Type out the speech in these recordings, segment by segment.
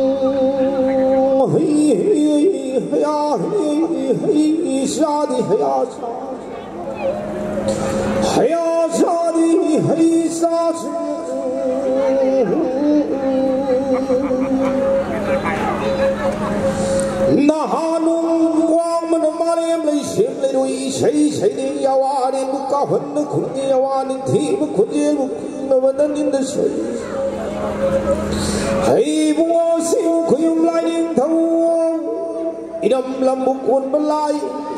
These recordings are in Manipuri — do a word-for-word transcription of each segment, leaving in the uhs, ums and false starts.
ꯍꯩ, ꯍꯩ, ꯍꯩꯌꯥ, ꯍꯩ, ꯍꯩ, ꯆꯥꯗꯤ ꯍꯩꯌꯥ ꯆꯥ-, ꯍꯩꯌꯥ ꯆꯥꯗꯤ ꯍꯩ ꯆꯥꯁꯤ꯫ ꯅꯍꯥ ꯅꯨꯡ ꯋꯥꯡꯃꯅ ꯃꯥꯂꯦꯝ ꯂꯩꯁꯦꯝ ꯂꯩꯔꯣꯏ ꯏꯁꯩ ꯁꯩꯔꯦꯡ ꯌꯥꯋꯥ ꯑꯔꯦꯝꯕꯨ ꯀꯥꯎꯍꯟꯕ ꯈꯨꯟꯒꯤ ꯌꯥꯋꯥ ꯅꯤꯡꯊꯤꯕ ꯈꯣꯟꯖꯦꯜꯕꯨ ꯈꯨꯝꯅꯕ ꯅꯪ ꯏꯟꯗ ꯁꯣꯏ꯫ ꯍꯩ ꯏꯕꯨꯡꯉꯣ ꯁꯤꯡ ꯈꯨꯌꯨꯝ ꯂꯥꯏꯅꯤꯡꯊꯧ ꯏꯔꯝ ꯂꯝꯕꯨ ꯀꯣꯟꯕ ꯂꯥꯏ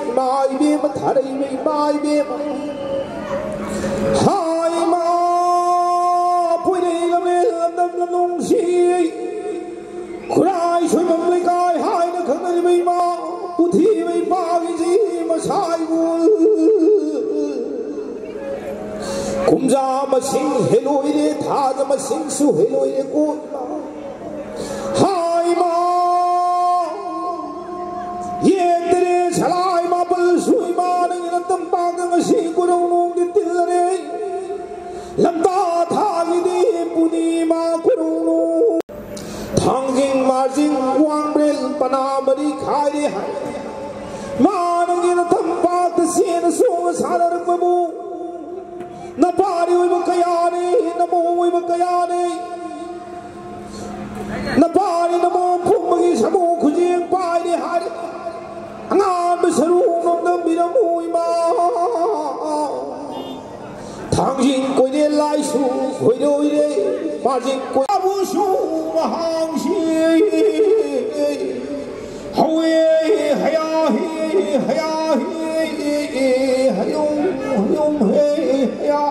ꯏꯃꯥ ꯏꯕꯦꯝꯃ ꯊꯥꯔꯛꯏꯕ ꯏꯃꯥ ꯏꯕꯦꯝꯃ꯫ ꯍꯥꯏ ꯏꯃꯥ ꯄꯣꯏꯔꯩ ꯂꯝꯂꯦꯟ ꯂꯝꯗꯝ ꯂꯝꯂꯣꯡꯁꯤ ꯈꯨꯔꯥꯏ ꯁꯣꯏꯕꯝ ꯂꯩꯀꯥꯏ ꯍꯥꯏꯅ ꯈꯪꯅꯔꯤꯕ ꯏꯃꯥ ꯄꯨꯊꯤꯕ ꯏꯄꯥꯒꯤꯁꯤ ꯃꯁꯥ ꯏꯒꯨꯜ꯫ ꯀꯨꯝꯖꯥ ꯃꯁꯤꯡ ꯍꯦꯜꯂꯣꯏꯔꯦ, ꯊꯥꯖ ꯃꯁꯤꯡꯁꯨ ꯍꯦꯜꯂꯣꯏꯔꯦ ꯀꯣ ꯏꯃꯥ꯫ ꯍꯥꯏ ꯏꯃꯥ, ꯌꯦꯛꯇꯔꯦ ꯁꯂꯥꯏ ꯃꯥꯄꯜꯁꯨ ꯏꯃꯥ ꯅꯪꯒꯤ ꯅꯇꯝꯄꯥꯛꯇ ꯉꯁꯤ ꯀꯣꯔꯧꯅꯨꯡꯗꯤ ꯇꯤꯜꯂꯔꯦ꯫ ꯂꯝꯇꯥ ꯊꯥꯒꯤꯗꯤ ꯄꯨꯅꯤꯃꯥ ꯀꯣꯔꯧꯅꯨꯡ꯫ ꯊꯥꯡꯖꯤꯡ ꯃꯥꯔꯖꯤꯡ ꯋꯥꯡꯕ꯭ꯔꯦꯜ ꯄꯅꯥ ꯃꯔꯤ ꯈꯥꯏꯔꯦ ꯍꯥꯏ꯫ ꯏꯃꯥ ꯅꯪꯒꯤ ꯅꯇꯝꯄꯥꯛꯇ ꯆꯦꯟꯅ ꯆꯣꯡꯅ ꯁꯥꯟꯅꯔꯛꯄꯕꯨ ꯅꯄꯥꯔꯤ ꯑꯣꯏꯕ ꯀꯌꯥꯅꯤ, ꯅꯃꯧ ꯑꯣꯏꯕ ꯀꯌꯥꯅꯤ꯫ ꯅꯄꯥꯔꯤ ꯅꯃꯧ ꯄꯨꯝꯕꯒꯤ ꯁꯥꯃꯨ ꯈꯨꯖꯦꯡ ꯄꯥꯏꯔꯦ ꯍꯥꯏꯔꯦ꯫ ꯑꯉꯥꯟꯕ ꯁꯔꯨ ꯅꯣꯝꯗꯝꯕꯤꯔꯝꯃꯨ ꯏꯃꯥ꯫ ꯊꯥꯡꯖꯤꯡ ꯀꯣꯏꯔꯦ ꯂꯥꯏꯁꯨ ꯈꯣꯏꯔꯣꯏꯔꯦ꯫ ꯃꯥꯔꯖꯤꯡ ꯀꯣꯏ-, ꯑꯕꯨꯁꯨ ꯃꯍꯥꯡꯁꯤ꯫ ꯍꯧꯋꯦ, ꯍꯌꯥ ꯍꯤ, ꯍꯌꯥ ꯍꯤ, ꯍꯌꯨꯝ, ꯍꯌꯨꯝ ꯍꯦ, ꯍꯌꯥ꯫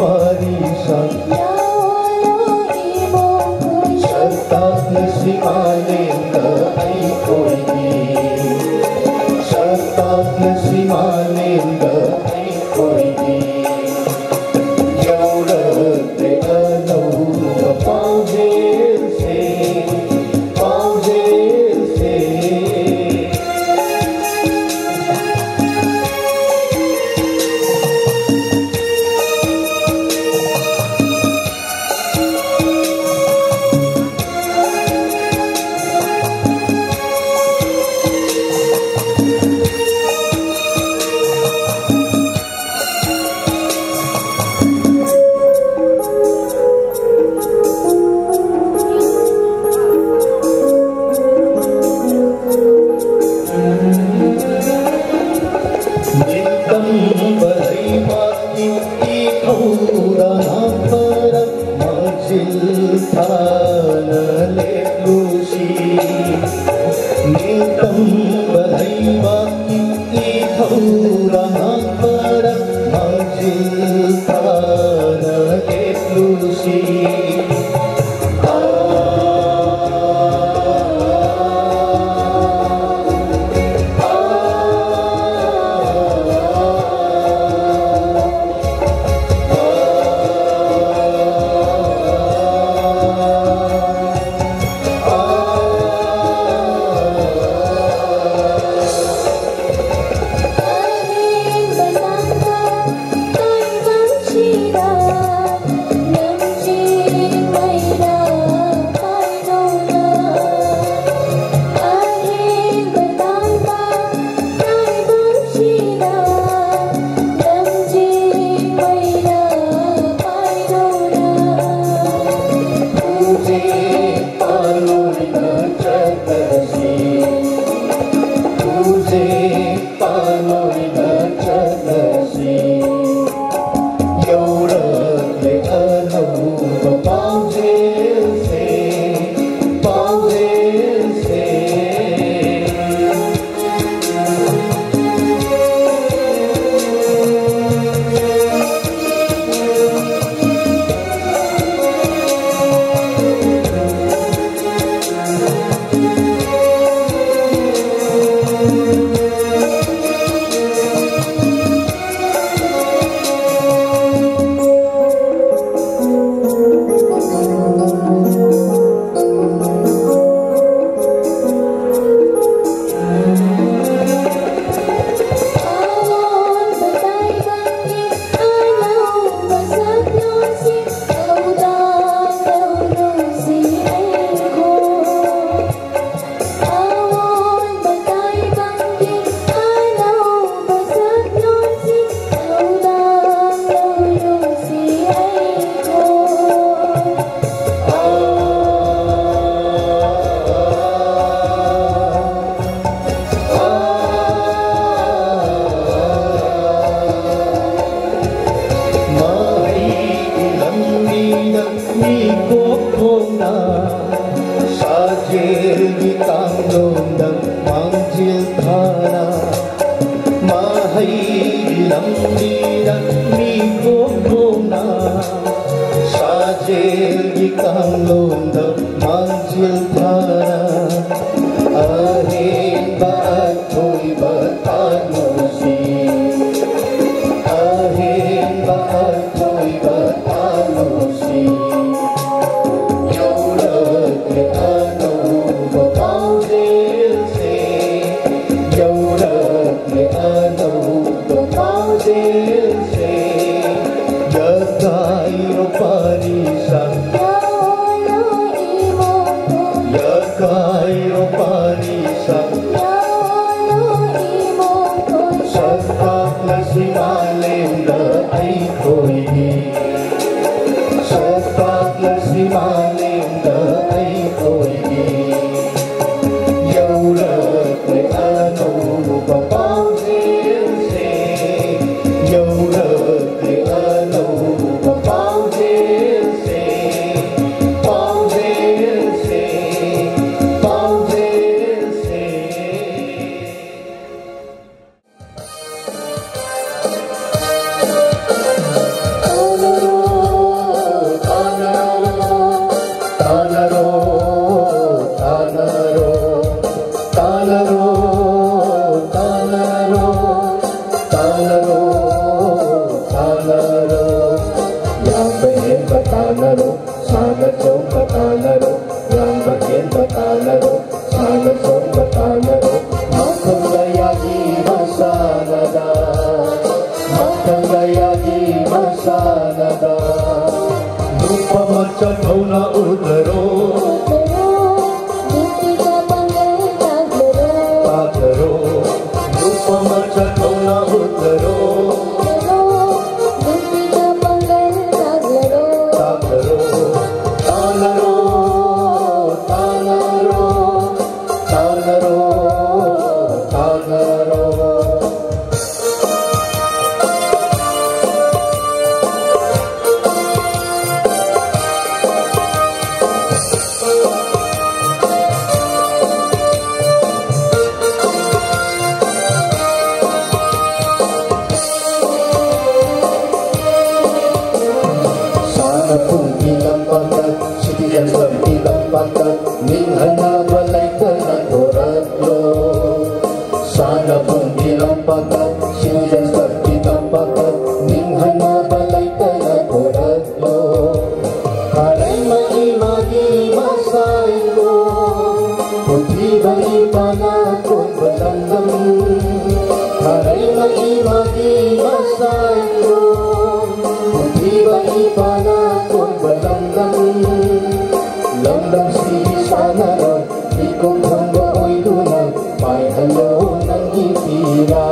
ꯋꯥꯔꯤ ꯁꯥ ꯌꯥꯑꯣ ꯏꯃꯨꯡ ꯈꯨꯗꯤꯡ ꯁꯛ ꯇꯥꯛꯅꯁꯤ ꯃꯥꯂꯦꯝꯗ ꯑꯩꯈꯣꯏꯒꯤ꯫ ꯁꯛ ꯇꯥꯛꯅꯁꯤ ꯃꯥꯂꯦꯝꯗ ꯑꯩꯈꯣꯏꯒꯤ꯫ ꯌꯧꯔꯛꯂꯦ ꯑꯅꯧꯕ ꯄꯥꯎꯖꯦꯜꯁꯦ, ꯄꯥꯎꯖꯦꯜꯁꯦ꯫ ꯅꯤꯡꯇꯝꯕ ꯂꯩꯕꯥꯛꯀꯤ ꯏꯊꯧꯗ ꯉꯥꯛꯄꯗ ꯃꯥꯡꯖꯤꯜ ꯊꯥꯅ ꯂꯦꯞꯂꯨꯁꯤ꯫ ꯅꯤꯡꯇꯝꯕ ꯂꯩꯕꯥꯛꯀꯤ ꯏꯊꯧꯗ ꯉꯥꯛꯄꯗ ꯃꯥꯡꯖꯤꯜ ꯊꯥꯅ ꯂꯦꯞꯂꯨꯁꯤ꯫ ꯂꯝꯕꯤꯗ ꯃꯤꯀꯨꯞ ꯈꯣꯡꯅ ꯁꯥꯖꯦꯜꯒꯤ ꯀꯥꯡꯂꯣꯟꯗ ꯃꯥꯡꯖꯤꯜ ꯊꯥꯔ ꯑꯍꯦꯟꯕ ꯑꯊꯣꯏꯕ ꯇꯥꯟꯅꯁꯤ꯫ ꯑꯍꯦꯟꯕ ꯑꯊꯣꯏꯕ ꯇꯥꯟꯅꯁꯤ꯫ ꯌꯧꯔꯛꯂꯦ ꯑꯅꯧꯕ ꯄꯥꯎꯖꯦꯜꯁꯦ꯫ ꯌꯧꯔꯛꯂꯦ ꯑꯅꯧꯕ ꯄꯥꯎꯖꯦꯜꯁꯦ꯫ ꯌꯥꯀꯥꯏꯔꯣ ꯄꯥꯔꯤꯁꯥ꯫ ꯌꯥꯀꯥꯏꯔꯣ ꯄꯥꯔꯤꯁꯥ꯫ ꯁꯛ ꯇꯥꯛꯂꯁꯤ ꯃꯥꯂꯦꯝꯗ ꯑꯩꯈꯣꯏꯒꯤ꯫ ꯁꯛ ꯇꯥꯛꯂꯁꯤ ꯃꯥꯂꯦꯝꯗ ꯑꯩꯈꯣꯏꯒꯤ꯫ ꯌꯧꯔꯛꯂꯦ ꯑꯅꯧꯕ ꯄꯥꯎꯖꯦꯜꯁꯦ꯫ ꯌꯧꯔꯛꯂꯦ ꯑꯅꯧꯕ ꯄꯥꯎꯖꯦꯜꯁꯦ꯫ ꯄꯥꯎꯖꯦꯜꯁꯦ꯫ ꯄꯥꯎꯖꯦꯜꯁꯦ꯫ ꯇꯥꯟꯅꯔꯣ, ꯌꯥꯝꯕ ꯍꯦꯟꯕ ꯇꯥꯟꯅꯔꯣ, ꯁꯥꯟꯅ ꯆꯣꯡꯕ ꯇꯥꯟꯅꯔꯣ, ꯌꯥꯝꯕ ꯍꯦꯟꯕ ꯇꯥꯟꯅꯔꯣ, ꯁꯥꯟꯅ ꯆꯣꯡꯕ ꯇꯥꯟꯅꯔꯣ, ꯃꯈꯜ ꯀꯌꯥꯒꯤ ꯃꯁꯥꯟꯅꯗ, ꯃꯈꯜ ꯀꯌꯥꯒꯤ ꯃꯁꯥꯟꯅꯗ꯫ ꯅꯨꯄꯥ ꯃꯆꯥ ꯊꯧꯅꯥ ꯎꯠꯂꯔꯣ, ꯎꯠꯂꯔꯣ, ꯅꯨꯄꯤꯗ ꯄꯥꯡꯒꯜ ꯇꯥꯛꯂꯔꯣ, ꯇꯥꯛꯂꯔꯣ, ꯅꯨꯄꯥ ꯃꯆꯥ ꯊꯧꯅꯥ ꯎꯠꯂꯔꯣ, ꯎꯠꯂꯔꯣ, ꯅꯨꯄꯤꯗ ꯄꯥꯡꯒꯜ ꯇꯥꯛꯂꯔꯣ, ꯇꯥꯛꯂꯔꯣ, ꯇꯥꯟꯅꯔꯣ, ꯇꯥꯟꯅꯔꯣ, ꯇꯥꯟꯅꯔꯣ, ꯇꯥꯟꯅꯔꯣ꯫ ꯄꯨꯊꯤꯕ ꯏꯄꯥꯅ ꯀꯣꯟꯕ ꯂꯝꯗꯝ, ꯂꯝꯗꯝꯁꯤꯒꯤ ꯁꯥꯟꯅꯔꯣꯏ ꯃꯤꯀꯨꯞ ꯊꯣꯡꯕ ꯑꯣꯏꯗꯨꯅ ꯄꯥꯏꯍꯜꯂꯣ ꯅꯪꯒꯤ ꯄꯤꯔꯥ,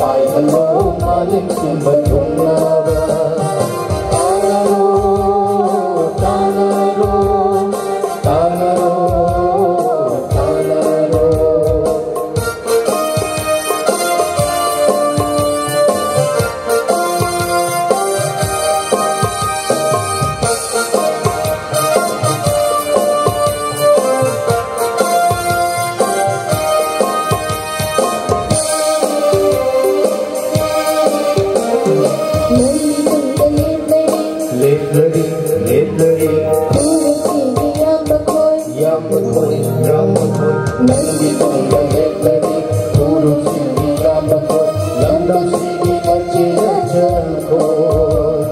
ꯄꯥꯏꯍꯜꯂꯣ ꯃꯥꯂꯦꯝ ꯁꯤꯟꯕ ꯊꯨꯡꯅꯕ꯫ ꯇꯥꯟꯅꯔꯣ, ꯇꯥꯟꯅꯔꯣ, ꯇꯥꯟꯅꯔꯣ, ꯇꯥꯟꯅꯔꯣ꯫ ꯂꯦꯞꯂꯔꯤ, ꯂꯦꯞꯂꯔꯤ꯫ ꯈꯨꯔꯨꯞꯁꯤꯡꯒꯤ ꯌꯥꯝꯕ ꯈꯣꯏ꯫ ꯌꯥꯝꯕ ꯈꯣꯏ, ꯌꯥꯝꯕ ꯈꯣꯏ꯫ ꯅꯪꯒꯤ ꯇꯨꯡꯗ ꯂꯦꯞꯂꯔꯤ꯫ ꯈꯨꯔꯨꯞꯁꯤꯡꯒꯤ ꯌꯥꯝꯕ ꯈꯣꯏ꯫ ꯂꯝꯗꯝꯁꯤꯒꯤ ꯂꯝꯖꯦꯜ ꯈꯣꯏ꯫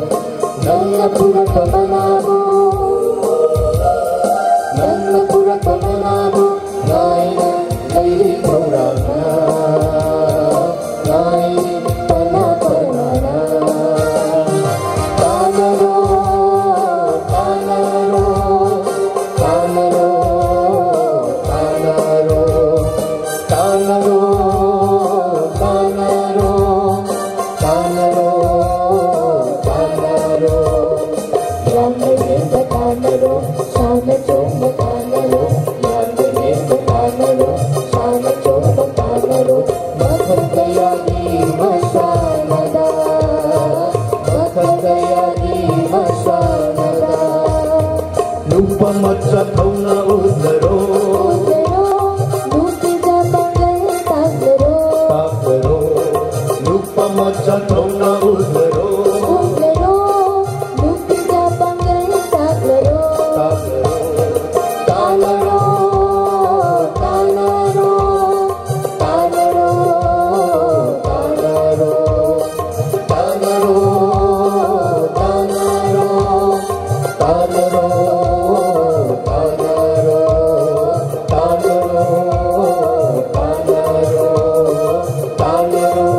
ꯅꯪꯅ ꯄꯨꯔꯛꯄ ꯃꯅꯥꯕꯨ, ꯅꯪꯅ ꯄꯨꯔꯛꯄ ꯃꯅꯥꯕꯨ ꯉꯥꯏꯅ ꯂꯩꯔꯤ ꯈꯧꯔꯥꯡꯅ, ꯉꯥꯏꯔꯤ ꯄꯅꯥ ꯄꯅꯥꯅ꯫ ꯇꯥꯟꯅꯔꯣ, ꯇꯥꯟꯅꯔꯣ, ꯇꯥꯟꯅꯔꯣ, ꯇꯥꯟꯅꯔꯣ꯫ ꯇꯥꯟꯅꯔꯣ, ꯇꯥꯟꯅꯔꯣ, ꯇꯥꯟꯅꯔꯣ, ꯇꯥꯟꯅꯔꯣ꯫ ꯌꯥꯝꯅ ꯍꯦꯟꯕ ꯇꯥꯟꯅꯔꯣ, ꯁꯥꯟꯅ ꯆꯣꯡꯕ ꯇꯥꯟꯅꯔꯣ꯫ ꯌꯥꯝꯅ ꯍꯦꯟꯕ ꯇꯥꯟꯅꯔꯣ, ꯁꯥꯟꯅ ꯆꯣꯡꯕ ꯇꯥꯟꯅꯔꯣ꯫ ꯃꯈꯜ ꯀꯌꯥꯒꯤ ꯃꯁꯥꯟꯅꯗ, ꯃꯈꯜ ꯀꯌꯥꯒꯤ ꯃꯁꯥꯟꯅꯗ꯫ ꯅꯨꯄꯥ ꯃꯆꯥ ꯊꯧꯅ ꯎꯠꯂꯔꯣ꯫ ꯎꯠꯂꯔꯣ, ꯅꯨꯄꯤꯗ ꯄꯥꯡꯒꯜ ꯇꯥꯛꯂꯔꯣ꯫ ꯇꯥꯛꯂꯔꯣ, ꯅꯨꯄꯥ ꯃꯆꯥ ꯊꯧꯅ ꯎꯠꯂꯔꯣ꯫ ꯎꯠꯂꯔꯣ, ꯅꯨꯄꯤꯗ ꯄꯥꯡꯒꯜ ꯇꯥꯛꯂꯔꯣ꯫ ꯇꯥꯛꯂꯔꯣ, ꯇꯥꯟꯅꯔꯣ, ꯇꯥꯟꯅꯔꯣ꯫ ꯇꯥꯟꯅꯔꯣ, ꯇꯥꯟꯅꯔꯣ, ꯇꯥꯟꯅꯔꯣ, ꯇꯥꯟꯅꯔꯣ, ꯇꯥꯟꯅꯔꯣ, ꯇꯥꯟꯅꯔꯣ, ꯇꯥꯟꯅꯔꯣ, ꯇꯥꯟꯅꯔꯣ, ꯇꯥꯟꯅꯔꯣ꯫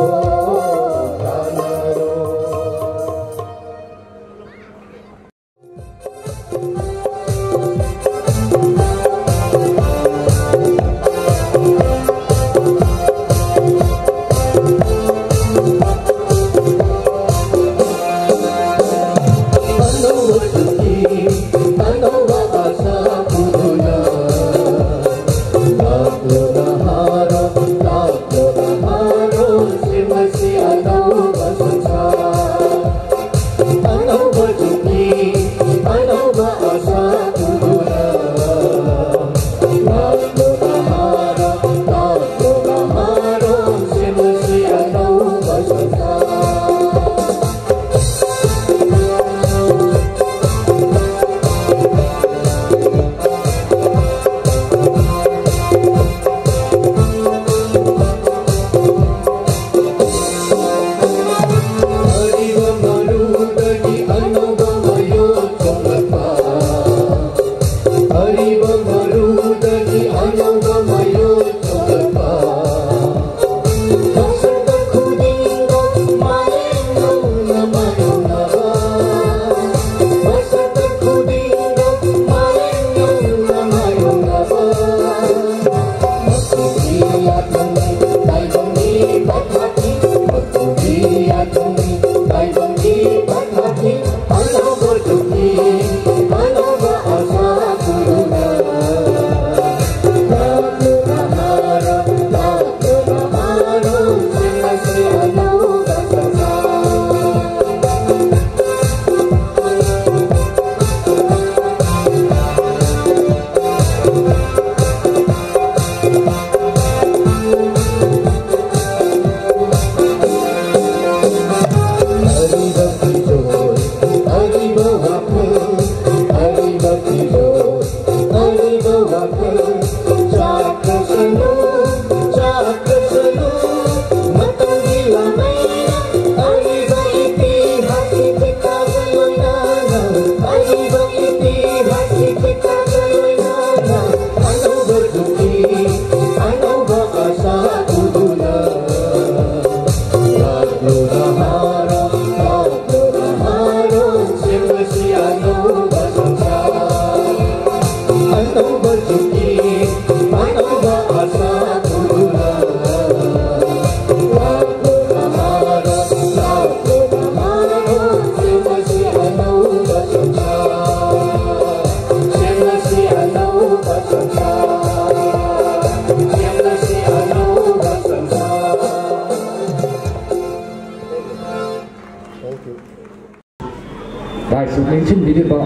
ꯂꯥꯏꯁꯨ ꯂꯦꯡꯁꯤꯟꯕꯤꯔꯤꯕ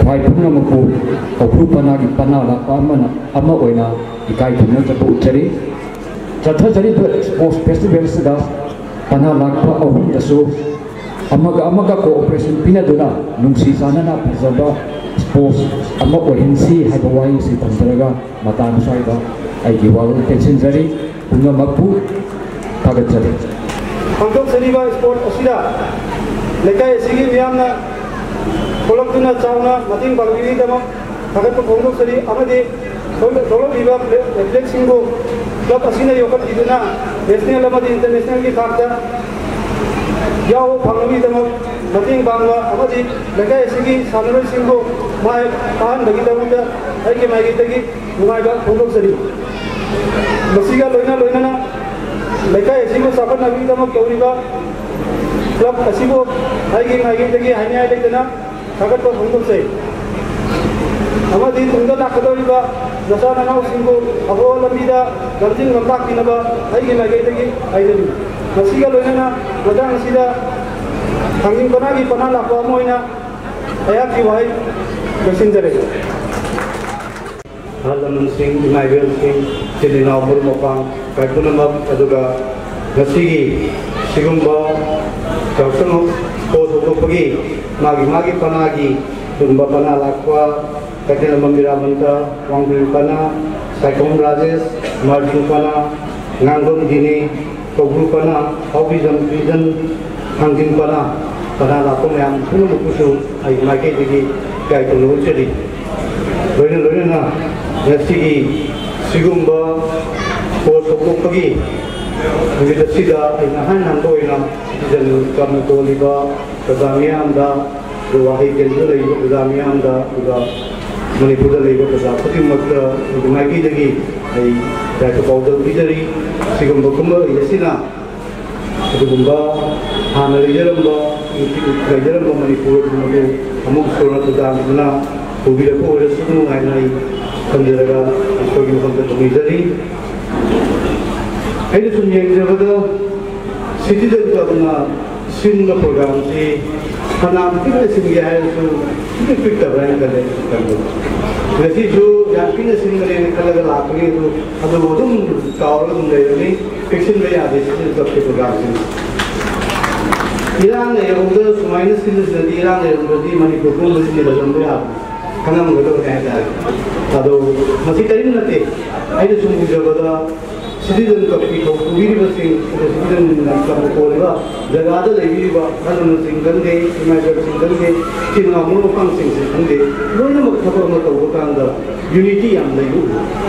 ꯈ꯭ꯋꯥꯏ ꯄꯨꯝꯅꯃꯛꯄꯨ ꯀꯧꯕ꯭ꯔꯨ ꯄꯅꯥꯒꯤ ꯄꯅꯥ ꯂꯥꯛꯄ ꯑꯃꯅ, ꯑꯃ ꯑꯣꯏꯅ ꯏꯀꯥꯏ ꯈꯨꯝꯅꯖꯕ ꯎꯠꯆꯔꯤ꯫ ꯆꯠꯊꯖꯔꯤꯕ ꯁ꯭ꯄꯣꯔꯠꯁ ꯐꯦꯁꯇꯤꯚꯦꯜꯁꯤꯗ ꯄꯅꯥ ꯂꯥꯛꯄ ꯑꯍꯨꯝꯗꯁꯨ ꯑꯃꯒ ꯑꯃꯒ ꯀꯣꯑꯣꯄꯔꯦꯁꯟ ꯄꯤꯅꯗꯨꯅ ꯅꯨꯡꯁꯤ ꯆꯥꯟꯅꯅ ꯐꯖꯕ ꯁ꯭ꯄꯣꯔꯠꯁ ꯑꯃ ꯑꯣꯏꯍꯟꯁꯤ ꯍꯥꯏꯕ ꯋꯥꯍꯩꯁꯤ ꯊꯝꯖꯔꯒ ꯃꯇꯥꯡ ꯁ꯭ꯋꯥꯏꯗ ꯑꯩꯒꯤ ꯋꯥꯔꯣꯜ ꯇꯦꯟꯁꯤꯟꯖꯔꯤ꯫ ꯄꯨꯝꯅꯃꯛꯄꯨ ꯊꯥꯒꯠꯆꯔꯤ꯫ ꯄꯥꯡꯊꯣꯛꯆꯔꯤꯕ ꯁ꯭ꯄꯣꯔꯠ ꯑꯁꯤꯗ ꯂꯩꯀꯥꯏ ꯑꯁꯤꯒꯤ ꯃꯤꯌꯥꯝꯅ ꯊꯣꯛꯂꯛꯇꯨꯅ ꯆꯥꯎꯅ ꯃꯇꯦꯡ ꯄꯥꯡꯕꯤꯕꯒꯤꯗꯃꯛ ꯊꯥꯒꯠꯄ ꯐꯣꯡꯗꯣꯛꯆꯔꯤ ꯑꯃꯗꯤ ꯊꯣꯛꯂꯛꯂꯤꯕ ꯑꯦꯊꯂꯦꯠꯁꯤꯡꯕꯨ ꯀ꯭ꯂꯕ ꯑꯁꯤꯅ ꯌꯣꯛꯈꯠꯄꯤꯗꯨꯅ ꯅꯦꯁꯅꯦꯜ ꯑꯃꯗꯤ ꯏꯟꯇꯔꯅꯦꯁꯅꯦꯜꯒꯤ ꯊꯥꯛꯇ ꯌꯥꯎꯕ ꯐꯪꯅꯕꯒꯤꯗꯃꯛ ꯃꯇꯦꯡ ꯄꯥꯡꯕ ꯑꯃꯗꯤ ꯂꯩꯀꯥꯏ ꯑꯁꯤꯒꯤ ꯁꯥꯟꯅꯔꯣꯏꯁꯤꯡꯕꯨ ꯃꯥꯏ ꯄꯥꯛꯍꯟꯕꯒꯤꯗꯃꯛꯇ ꯑꯩꯒꯤ ꯃꯥꯏꯀꯩꯗꯒꯤ ꯅꯨꯡꯉꯥꯏꯕ ꯐꯣꯡꯗꯣꯛꯆꯔꯤ꯫ ꯃꯁꯤꯒ ꯂꯣꯏꯅ ꯂꯣꯏꯅꯅ ꯂꯩꯀꯥꯏ ꯑꯁꯤꯕꯨ ꯆꯥꯎꯈꯠꯅꯕꯒꯤꯗꯃꯛ ꯇꯧꯔꯤꯕ ꯀ꯭ꯂꯕ ꯑꯁꯤꯕꯨ ꯑꯩꯒꯤ ꯃꯥꯏꯀꯩꯗꯒꯤ ꯍꯥꯏꯅꯤꯡꯉꯥꯏ ꯂꯩꯇꯅ ꯊꯥꯒꯠꯄ ꯐꯣꯡꯗꯣꯛꯆꯩ꯫ ꯑꯃꯗꯤ ꯇꯨꯡꯗ ꯂꯥꯛꯀꯗꯧꯔꯤꯕ ꯅꯆꯥ ꯅꯅꯥꯎꯁꯤꯡꯕꯨ ꯑꯐꯕ ꯂꯝꯕꯤꯗ ꯂꯝꯖꯤꯡ ꯂꯝꯇꯥꯛꯄꯤꯅꯕ ꯑꯩꯒꯤ ꯃꯥꯏꯀꯩꯗꯒꯤ ꯍꯥꯏꯖꯔꯤ꯫ ꯃꯁꯤꯒ ꯂꯣꯏꯅꯅ ꯃꯇꯥꯡ ꯑꯁꯤꯗ ꯊꯥꯡꯖꯤꯡ ꯄꯅꯥꯒꯤ ꯄꯅꯥ ꯂꯥꯛꯄ ꯑꯃ ꯑꯣꯏꯅ ꯑꯩꯍꯥꯛꯀꯤ ꯋꯥꯍꯩ ꯂꯣꯏꯁꯤꯟꯖꯔꯒꯦ꯫ ꯑꯍꯜ ꯂꯃꯟꯁꯤꯡ, ꯏꯃꯥ ꯏꯕꯦꯜꯁꯤꯡ, ꯏꯆꯤꯜ ꯏꯅꯥꯎ, ꯃꯔꯨꯞ ꯃꯄꯥꯡ ꯀꯥꯏ ꯄꯨꯝꯅꯃꯛ, ꯑꯗꯨꯒ ꯉꯁꯤꯒꯤ ꯁꯤꯒꯨꯝꯕ ꯌꯥꯎꯁꯪ ꯄꯣꯠ ꯍꯧꯗꯣꯛꯄꯒꯤ ꯃꯥꯒꯤ ꯃꯥꯒꯤ ꯄꯅꯥꯒꯤ ꯑꯗꯨꯒꯨꯝꯕ ꯄꯅꯥ ꯂꯥꯛꯄ, ꯀꯩꯊꯦꯜꯃꯝ ꯕꯤꯔꯥꯃꯟꯇ, ꯋꯥꯡꯕ꯭ꯔꯦꯜ ꯄꯅꯥ, ꯁꯥꯏꯈꯣꯝ ꯔꯥꯖꯦꯁ, ꯃꯥꯔꯖꯤꯡ ꯄꯅꯥ, ꯉꯥꯡꯕꯝ ꯗꯤꯅꯦ, ꯀꯧꯕ꯭ꯔꯨ ꯄꯅꯥ, ꯍꯥꯎꯕꯤꯖꯝ ꯀ꯭ꯔꯤꯖꯟ, ꯊꯥꯡꯖꯤꯡ ꯄꯅꯥ, ꯄꯅꯥ ꯂꯥꯛꯄ ꯃꯌꯥꯝ ꯄꯨꯝꯅꯃꯛꯄꯨꯁꯨ ꯑꯩ ꯃꯥꯏꯀꯩꯗꯒꯤ ꯏꯀꯥꯏ ꯈꯨꯝꯅꯕ ꯎꯠꯆꯔꯤ꯫ ꯂꯣꯏꯅ ꯂꯣꯏꯅꯅ ꯉꯁꯤꯒꯤ ꯁꯤꯒꯨꯝꯕ ꯄꯣꯠ ꯊꯣꯛꯄꯒꯤ ꯅꯨꯃꯤꯠ ꯑꯁꯤꯗ ꯑꯩꯅ ꯑꯍꯥꯟ ꯍꯥꯟꯕ ꯑꯣꯏꯅ ꯁꯤꯇꯤꯖꯟ ꯀ꯭ꯂꯕꯅ ꯀꯣꯜꯂꯤꯕ ꯄ꯭ꯔꯖꯥ ꯃꯤꯌꯥꯝꯗ, ꯑꯗꯨꯒ ꯋꯥꯍꯩ ꯀꯦꯟꯗ꯭ꯔꯗ ꯂꯩꯔꯤꯕ ꯄ꯭ꯔꯖꯥ ꯃꯤꯌꯥꯝꯗ, ꯑꯗꯨꯒ ꯃꯅꯤꯄꯨꯔꯗ ꯂꯩꯔꯤꯕ ꯄ꯭ꯔꯖꯥ ꯈꯨꯗꯤꯡꯃꯛꯇ ꯑꯩꯒꯤ ꯃꯥꯏꯀꯩꯗꯒꯤ ꯑꯩ ꯌꯥꯏꯐ ꯄꯥꯎꯖꯦꯜ ꯄꯤꯖꯔꯤ꯫ ꯁꯤꯒꯨꯝꯕ ꯀꯨꯝꯍꯩ ꯑꯁꯤꯅ ꯑꯗꯨꯒꯨꯝꯕ ꯍꯥꯟꯅ ꯂꯩꯖꯔꯝꯕ, ꯂꯩꯖꯔꯝꯕ ꯃꯅꯤꯄꯨꯔ ꯑꯗꯨ ꯑꯃꯨꯛ ꯁꯣꯔ ꯇꯨꯗꯥꯡꯗꯨꯅ ꯄꯨꯕꯤꯔꯛꯄ ꯑꯣꯏꯔꯁꯅꯨ ꯍꯥꯏꯅ ꯑꯩ ꯊꯝꯖꯔꯒ ꯑꯩꯈꯣꯏꯒꯤ ꯃꯐꯝꯗ ꯊꯧꯅꯤꯖꯔꯤ꯫ ꯑꯩꯅ ꯁꯨꯝ ꯌꯦꯡꯖꯕꯗ ꯁꯤꯇꯤꯖꯟ ꯀ꯭ꯂꯕꯅ ꯁꯤꯟꯕ ꯄ꯭ꯔꯣꯒ꯭ꯔꯥꯝꯁꯤ ꯐꯅꯌꯥꯝ ꯄꯤꯛꯅ ꯁꯤꯟꯒꯦ ꯍꯥꯏꯔꯁꯨ ꯄꯤꯛꯅ ꯄꯤꯛꯇꯕ꯭ꯔꯥ ꯍꯥꯏꯅ ꯈꯜꯂꯦ꯫ ꯉꯁꯤꯁꯨ ꯌꯥꯝ ꯄꯤꯛꯅ ꯁꯤꯟꯕꯅꯦꯅ ꯈꯜꯂꯒ ꯂꯥꯛꯄꯅꯤ, ꯑꯗꯨ ꯑꯗꯨꯕꯨ ꯑꯗꯨꯝ ꯆꯥꯎꯔꯒ ꯑꯗꯨꯝ ꯂꯩꯔꯅꯤ꯫ ꯄꯤꯛꯁꯤꯟꯕ ꯌꯥꯗꯦ ꯁꯤꯇꯤꯖꯟ ꯀ꯭ꯂꯕꯀꯤ ꯄ꯭ꯔꯣꯒ꯭ꯔꯥꯝꯁꯤ꯫ ꯏꯔꯥꯡ ꯂꯩꯔꯕꯗ ꯁꯨꯃꯥꯏꯅ ꯁꯤꯜꯂꯁꯤꯅꯗꯤ ꯏꯔꯥꯡ ꯂꯩꯔꯝꯗ꯭ꯔꯗꯤ ꯃꯅꯤꯄꯨꯔ ꯄꯨꯝꯕꯁꯤ ꯆꯤꯜꯂꯝꯕ ꯌꯥꯕꯅꯤ꯫ ꯈꯪꯉꯝꯒꯗꯕꯅꯤ ꯍꯥꯏꯇꯥꯔꯦ꯫ ꯑꯗꯣ ꯃꯁꯤ ꯀꯔꯤꯝ ꯅꯠꯇꯦ꯫ ꯑꯩꯅ ꯁꯨꯝ ꯎꯖꯕꯗ ꯁꯤꯇꯤꯖꯟ ꯀ꯭ꯂꯕꯀꯤ ꯊꯧ ꯄꯨꯕꯤꯔꯤꯕꯁꯤꯡ, ꯑꯗ ꯁꯤꯇꯤꯖꯟ ꯀ꯭ꯂꯕꯅ ꯀꯣꯜꯂꯤꯕ ꯖꯒꯥꯗ ꯂꯩꯕꯤꯔꯤꯕ ꯑꯍꯜ ꯂꯃꯟꯁꯤꯡ ꯈꯪꯗꯦ, ꯏꯃꯥ ꯏꯕꯦꯜꯁꯤꯡ ꯈꯪꯗꯦ, ꯏꯆꯤꯜ ꯏꯅꯥꯎ ꯃꯔꯨꯞ ꯃꯄꯥꯡꯁꯤꯡꯁꯤꯡ ꯈꯪꯗꯦ, ꯂꯣꯏꯅꯃꯛ ꯊꯕꯛ ꯑꯃ ꯇꯧꯕ ꯀꯥꯟꯗ ꯌꯨꯅꯤꯇꯤ ꯌꯥꯝ ꯂꯩꯕ ꯎꯏ꯫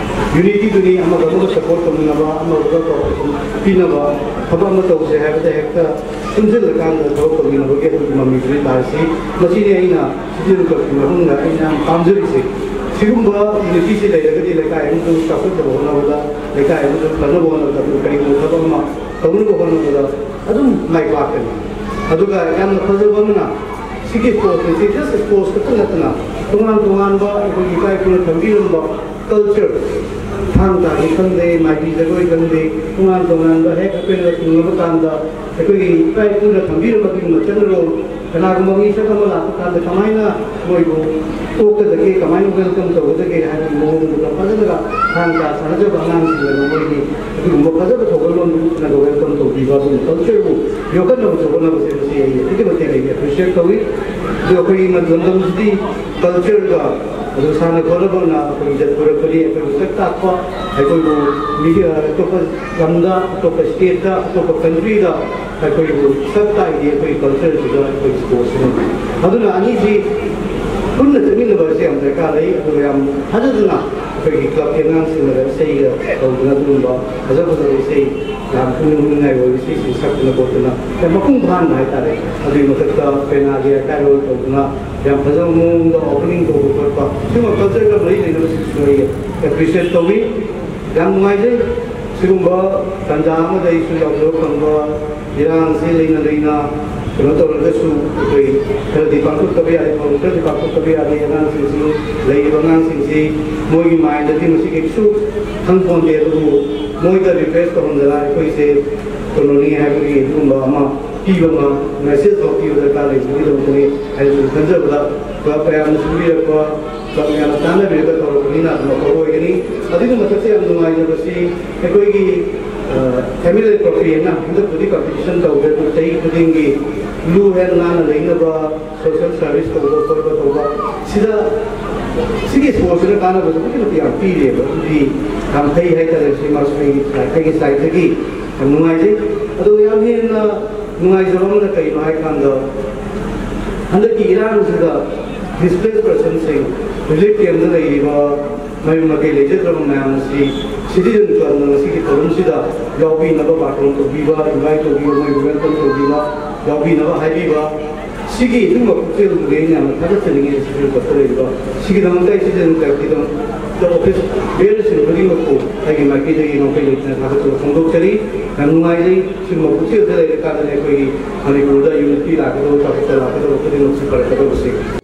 ꯌꯨꯅꯤꯇꯤꯗꯨꯅꯤ ꯑꯃꯒ ꯑꯃꯒ ꯁꯄꯣꯔꯠ ꯇꯧꯃꯤꯟꯅꯕ, ꯑꯃꯒ ꯑꯃꯒ ꯀꯣꯑꯣꯄꯔꯦꯁꯟ ꯄꯤꯅꯕ, ꯊꯕꯛ ꯑꯃ ꯇꯧꯁꯦ ꯍꯥꯏꯕꯗ ꯍꯦꯛꯇ ꯄꯨꯟꯁꯤꯜꯂꯀꯥꯟꯗ ꯊꯕꯛ ꯇꯧꯃꯤꯟꯅꯕꯒꯤ ꯑꯗꯨꯒꯤ ꯃꯃꯤꯗꯨꯅꯤ ꯇꯥꯔꯤꯁꯤ꯫ ꯃꯁꯤꯅꯤ ꯑꯩꯅ ꯁꯤꯇꯤꯖꯟ ꯀ꯭ꯂꯕꯀꯤ ꯃꯐꯝꯗ ꯑꯩꯅ ꯌꯥꯝ ꯄꯥꯝꯖꯔꯤꯁꯦ꯫ ꯁꯤꯒꯨꯝꯕ ꯌꯨꯅꯤꯇꯤꯁꯤ ꯂꯩꯔꯒꯗꯤ ꯂꯩꯀꯥꯏ ꯑꯃꯁꯨ ꯆꯥꯎꯈꯠꯅꯕ ꯍꯣꯠꯅꯕꯗ, ꯂꯩꯀꯥꯏ ꯑꯃꯁꯨ ꯐꯅꯕ ꯍꯣꯠꯅꯕꯗ, ꯑꯗꯨꯒ ꯀꯔꯤꯒꯨꯝꯕ ꯊꯕꯛ ꯑꯃ ꯇꯧꯅꯕ ꯍꯣꯠꯅꯕꯗ ꯑꯗꯨꯝ ꯃꯥꯏ ꯄꯥꯛꯀꯅꯤ꯫ ꯑꯗꯨꯒ ꯌꯥꯝꯅ ꯐꯖꯕ ꯑꯃꯅ, ꯁꯤꯒꯤ ꯁ꯭ꯄꯣꯔꯠꯁ ꯑꯁꯤ ꯖꯁ ꯁ꯭ꯄꯣꯔꯠꯁ ꯈꯛꯇ ꯅꯠꯇꯅ, ꯇꯣꯉꯥꯟ ꯇꯣꯉꯥꯟꯕ ꯑꯩꯈꯣꯏꯒꯤ ꯏꯄꯥ ꯏꯄꯨꯅ ꯊꯝꯕꯤꯔꯝꯕ ꯀꯜꯆꯔ, ꯊꯥꯡ ꯇꯥꯒꯤ ꯈꯪꯗꯦ, ꯃꯥꯏꯕꯤ ꯖꯒꯣꯏ ꯈꯪꯗꯦ, ꯇꯣꯉꯥꯟ ꯇꯣꯉꯥꯟꯕ ꯍꯦꯛ ꯑꯩꯈꯣꯏꯅ ꯊꯨꯡꯂꯕ ꯀꯥꯟꯗ ꯑꯩꯈꯣꯏꯒꯤ ꯏꯄꯥ ꯏꯄꯨꯅ ꯊꯝꯕꯤꯔꯝꯕ ꯑꯗꯨꯒꯨꯝꯕ ꯆꯠꯅꯔꯣꯜ, ꯀꯅꯥꯒꯨꯝꯕ ꯃꯤꯁꯛ ꯑꯃ ꯂꯥꯛꯄ ꯀꯥꯟꯗ ꯀꯃꯥꯏꯅ ꯃꯣꯏꯕꯨ ꯑꯣꯛꯀꯗꯒꯦ, ꯀꯃꯥꯏꯅ ꯋꯦꯜꯀꯝ ꯇꯧꯒꯗꯒꯦ ꯍꯥꯏꯕꯒꯤ ꯃꯑꯣꯡꯗꯨꯗ ꯐꯖꯅꯒ ꯊꯥꯡ ꯇꯥ ꯁꯥꯟꯅꯖꯕ ꯑꯉꯥꯡꯁꯤꯡꯅꯒ ꯃꯣꯏꯒꯤ ꯑꯗꯨꯒꯨꯝꯕ ꯐꯖꯕ ꯊꯧꯒꯜꯂꯣꯟꯗꯨꯅꯒ ꯋꯦꯜꯀꯝ ꯇꯧꯕꯤꯕ, ꯑꯗꯨꯒꯨꯝꯕ ꯀꯜꯆꯔꯕꯨ ꯌꯣꯛꯈꯠꯅꯕ ꯆꯥꯎꯈꯠꯅꯕꯁꯦ, ꯃꯁꯤ ꯑꯩ ꯑꯗꯨꯛꯀꯤ ꯃꯇꯤꯛ ꯑꯩ ꯑꯦꯄ꯭ꯔꯤꯁꯤꯌꯦꯠ ꯇꯧꯏ꯫ ꯑꯗꯣ ꯑꯩꯈꯣꯏꯒꯤ ꯂꯝꯗꯝꯁꯤꯗꯤ ꯀꯜꯆꯔꯒ ꯑꯗꯨ ꯁꯥꯟꯅ ꯈꯣꯠꯅꯕꯅ ꯑꯩꯈꯣꯏꯒꯤ ꯖꯠ ꯄꯨꯔꯛꯄꯅꯤ, ꯑꯩꯈꯣꯏꯕꯨ ꯁꯛ ꯇꯥꯛꯄ, ꯑꯩꯈꯣꯏꯕꯨ ꯃꯤ, ꯑꯇꯣꯞꯄ ꯂꯝꯗ, ꯑꯇꯣꯞꯄ ꯁ꯭ꯇꯦꯠꯇ, ꯑꯇꯣꯞꯄ ꯀꯟꯇ꯭ꯔꯤꯗ ꯑꯩꯈꯣꯏꯕꯨ ꯁꯛ ꯇꯥꯛꯏꯗꯤ ꯑꯩꯈꯣꯏꯒꯤ ꯀꯜꯆꯔꯁꯤꯒ ꯑꯩꯈꯣꯏ ꯁ꯭ꯄꯣꯔꯠꯁꯤꯅ꯫ ꯑꯗꯨꯅ ꯑꯅꯤꯁꯤ ꯄꯨꯟꯅ ꯆꯠꯃꯤꯟꯅꯕ ꯑꯁꯤ ꯌꯥꯝ ꯗꯔꯀꯥꯔ ꯂꯩ꯫ ꯑꯗꯨꯒ ꯌꯥꯝ ꯊꯥꯖꯗꯅ ꯑꯩꯈꯣꯏꯒꯤ ꯀ꯭ꯂꯕꯀꯤ ꯑꯉꯥꯡꯁꯤꯡꯅꯒ ꯏꯁꯩꯒ ꯇꯧꯗꯅ ꯑꯗꯨꯒꯨꯝꯕ ꯐꯖ ꯐꯖꯕ ꯏꯁꯩ, ꯌꯥꯝ ꯄꯨꯛꯅꯤꯡ ꯍꯨꯅꯤꯡꯉꯥꯏ ꯑꯣꯏꯕ ꯏꯁꯩꯁꯤꯡ ꯁꯛꯇꯅ ꯈꯣꯠꯇꯅ ꯌꯥꯝ ꯃꯄꯨꯡ ꯐꯥꯍꯟꯕ ꯍꯥꯏꯇꯥꯔꯦ꯫ ꯑꯗꯨꯒꯤ ꯃꯊꯛꯇ ꯄꯦꯅꯥꯒꯤ ꯑꯦꯀꯥꯏꯔꯣꯜ ꯇꯧꯗꯅ ꯌꯥꯝ ꯐꯖꯕ ꯃꯑꯣꯡꯗ ꯑꯣꯄꯅꯤꯡ ꯇꯧꯕ ꯈꯣꯠꯄ, ꯁꯤꯒꯨꯝꯕ ꯀꯜꯆꯔꯒ ꯃꯔꯤ ꯂꯩꯅꯕꯁꯤꯡꯁꯨ ꯑꯩ ꯑꯦꯄ꯭ꯔꯤꯁꯤꯌꯦꯠ ꯇꯧꯏ꯫ ꯌꯥꯝ ꯅꯨꯡꯉꯥꯏꯖꯩ꯫ ꯁꯤꯒꯨꯝꯕ ꯇꯥꯟꯖꯥ ꯑꯃꯗ ꯑꯩꯁꯨ ꯌꯥꯎꯖꯕ ꯐꯪꯕ, ꯏꯔꯥꯡꯁꯤ ꯂꯩꯅ ꯂꯩꯅ ꯀꯩꯅꯣ ꯇꯧꯔꯒꯁꯨ ꯑꯩꯈꯣꯏ ꯈꯔꯗꯤ ꯄꯥꯡꯊꯣꯛꯇꯕ ꯌꯥꯗꯦ, ꯊꯧꯔꯝ ꯈꯔꯗꯤ ꯄꯥꯡꯊꯣꯛꯇꯕ ꯌꯥꯗꯦ꯫ ꯑꯉꯥꯡꯁꯤꯡꯁꯤ, ꯂꯩꯔꯤꯕ ꯑꯉꯥꯡꯁꯤꯡꯁꯤ ꯃꯣꯏꯒꯤ ꯃꯥꯏꯟꯗꯗꯤ ꯃꯁꯤ ꯀꯩꯁꯨ ꯈꯪꯄꯣꯟꯗꯦ, ꯑꯗꯨꯕꯨ ꯃꯣꯏꯗ ꯔꯤꯐ꯭ꯔꯦꯁ ꯇꯧꯍꯟꯗꯅ ꯑꯩꯈꯣꯏꯁꯦ ꯀꯩꯅꯣꯅꯤ ꯍꯥꯏꯕꯒꯤ ꯑꯗꯨꯒꯨꯝꯕ ꯑꯃ ꯄꯤꯕ ꯑꯃ, ꯃꯦꯁꯦꯖ ꯑꯃ ꯄꯤꯕ ꯗꯔꯀꯥꯔ ꯂꯩꯕꯒꯤꯗꯃꯛꯇꯅꯤ ꯍꯥꯏꯅ ꯁꯨꯝ ꯈꯟꯖꯕꯗ, ꯀ꯭ꯂꯕ ꯀꯌꯥꯅ ꯁꯤꯟꯕꯤꯔꯛꯄ, ꯀ꯭ꯂꯕ ꯃꯌꯥꯝꯅ ꯇꯥꯟꯅꯕꯤꯔꯒ ꯇꯧꯔꯛꯄꯅꯤꯅ ꯑꯗꯨꯝ ꯑꯐꯕ ꯑꯣꯏꯒꯅꯤ꯫ ꯑꯗꯨꯒꯤ ꯃꯊꯛꯇ ꯌꯥꯝ ꯅꯨꯡꯉꯥꯏꯖꯕꯁꯤ ꯑꯩꯈꯣꯏꯒꯤ, ꯑ, ꯑꯦꯝ ꯑꯦꯜ ꯑꯦ ꯇ꯭ꯔꯣꯐꯤ ꯍꯥꯏꯅ ꯍꯟꯗꯛꯄꯨꯗꯤ ꯀꯝꯄꯤꯇꯤꯁꯟ ꯇꯧꯗꯦ, ꯑꯗꯨ ꯆꯍꯤ ꯈꯨꯗꯤꯡꯒꯤ ꯂꯨ ꯍꯦꯟ ꯅꯥꯟꯅ ꯂꯩꯅꯕ, ꯁꯣꯁꯦꯜ ꯁꯥꯔꯚꯤꯁ ꯇꯧꯕ ꯈꯣꯠꯄ ꯇꯧꯕ, ꯁꯤꯗ, ꯁꯤꯒꯤ ꯁ꯭ꯄꯣꯔꯠꯁꯤꯅ ꯀꯥꯟꯅꯕꯁꯨ ꯑꯗꯨꯛꯀꯤ ꯃꯇꯤꯛ ꯌꯥꯝ ꯄꯤꯔꯦꯕ꯫ ꯑꯗꯨꯗꯤ ꯌꯥꯝ ꯐꯩ ꯍꯥꯏꯇꯥꯔꯦ꯫ ꯁꯤ ꯃꯥꯁꯨ ꯑꯩꯒꯤ, ꯑꯩꯒꯤ ꯁꯥꯏꯠꯇꯒꯤ ꯌꯥꯝ ꯅꯨꯡꯉꯥꯏꯖꯩ꯫ ꯑꯗꯣ ꯌꯥꯝ ꯍꯦꯟꯅ ꯅꯨꯡꯉꯥꯏꯖꯕ ꯑꯃꯅ ꯀꯩꯅꯣ ꯍꯥꯏꯀꯥꯟꯗ, ꯍꯟꯗꯛꯀꯤ ꯏꯔꯥꯡꯁꯤꯗ ꯗꯤꯁꯄ꯭ꯂꯦꯁ ꯄꯔꯁꯟꯁꯤꯡ, ꯔꯤꯂꯤꯐ ꯀꯦꯝꯗ ꯂꯩꯔꯤꯕ ꯃꯌꯨꯝ ꯃꯀꯩ ꯂꯩꯖꯗ꯭ꯔꯕ ꯃꯌꯥꯝ ꯑꯁꯤ ꯁꯤꯇꯤꯖꯟ ꯀ꯭ꯂꯕꯅ ꯉꯁꯤꯒꯤ ꯊꯧꯔꯝꯁꯤꯗ ꯌꯥꯎꯕꯤꯅꯕ ꯕꯥꯔꯇꯣꯟ ꯇꯧꯕꯤꯕ, ꯏꯟꯚꯥꯏꯠ ꯇꯧꯕꯤꯕ, ꯃꯣꯏꯕꯨ ꯋꯦꯜꯀꯝ ꯇꯧꯕꯤꯕ, ꯌꯥꯎꯕꯤꯅꯕ ꯍꯥꯏꯕꯤꯕ, ꯁꯤꯒꯤ ꯏꯕꯨꯡꯉꯣ ꯄꯨꯛꯆꯦꯜꯗꯨꯗꯤ ꯑꯩꯅ ꯌꯥꯝꯅ ꯊꯥꯒꯠꯆꯅꯤꯡꯉꯤ꯫ ꯁꯤꯒꯤ ꯂꯩꯔꯤꯕ ꯁꯤꯒꯤꯗꯃꯛꯇ ꯑꯩ ꯁꯤꯖꯟ ꯀꯌꯥꯒꯤꯗꯃꯛꯇ ꯑꯣꯐꯤꯁ ꯕꯦꯔꯔꯁꯤꯡ ꯈꯨꯗꯤꯡꯃꯛꯄꯨ ꯑꯩꯒꯤ ꯃꯥꯏꯀꯩꯗꯒꯤ ꯉꯝꯈꯩ ꯂꯩꯇꯅ ꯊꯥꯒꯠꯆꯕ ꯐꯣꯡꯗꯣꯛꯆꯔꯤ꯫ ꯌꯥꯝ ꯅꯨꯡꯉꯥꯏꯖꯩ꯫ ꯁꯤꯒꯨꯝꯕ ꯄꯨꯛꯆꯦꯜꯗ ꯂꯩꯔꯀꯥꯟꯗꯅꯤ ꯑꯩꯈꯣꯏꯒꯤ ꯃꯅꯤꯄꯨꯔꯗ ꯌꯨꯅꯤꯇꯤ ꯂꯥꯛꯀꯗꯕ, ꯆꯥꯎꯈꯠꯄ ꯂꯥꯛꯀꯗꯕ ꯈꯨꯗꯤꯡꯃꯛꯁꯨ ꯐꯔꯛꯀꯗꯕꯁꯤ꯫